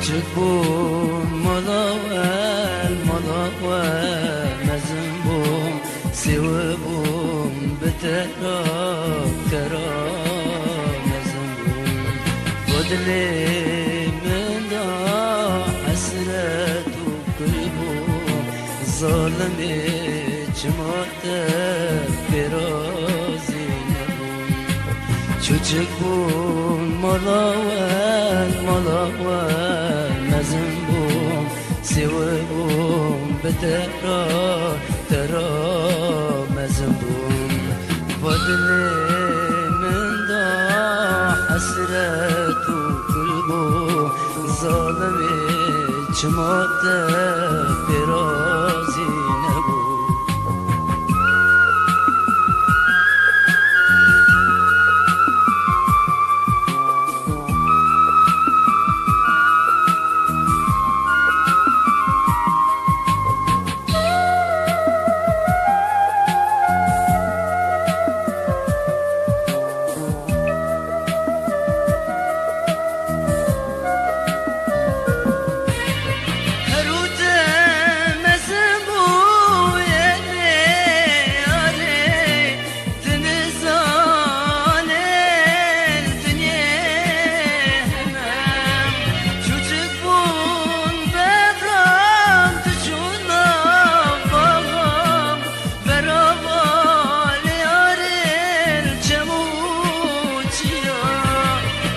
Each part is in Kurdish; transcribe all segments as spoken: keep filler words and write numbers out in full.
Çik bûm mala we, mala we mezin bûm, sêwe bûm bi te ra, te ra mezin bûm. Bo dilê min da hesret û kul bûm, zalimê çima te pê razî nebûm. Çûçik bûm mala we, mala we mezin bûm, sêwe bûm bi te ra, te ra mezin bûm. Va dilê min da hesret û kul bû, zalimê çima te pê razî nebû. Berava lê yarê çem û çiya,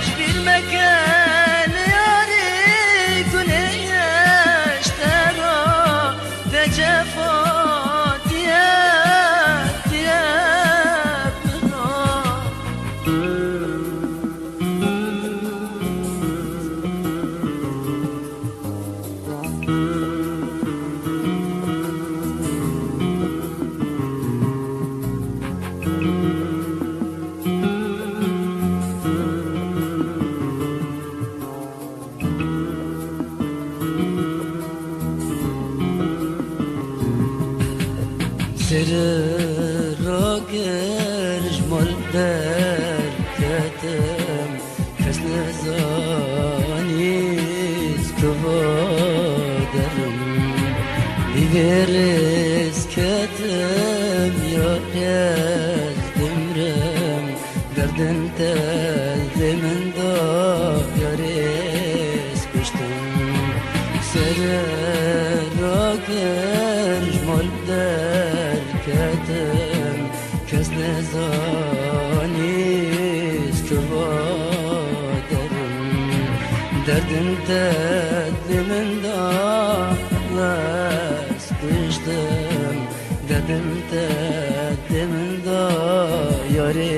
ji bîr meke lê yarê gunê ye ji te ra, te cefa diye, diye min ra. Serê rakir ji mal derketim, kes nezanî ez kuva derim. Li vê rêz ketim, ya ez dimrim, derdin te dê min da, yarê ez kuştim. Serê rakir ji mal derketim, kes nezanî ez kuva derim. Derdin te dê min da, ez kuştim. Derdin te dê min da, yarê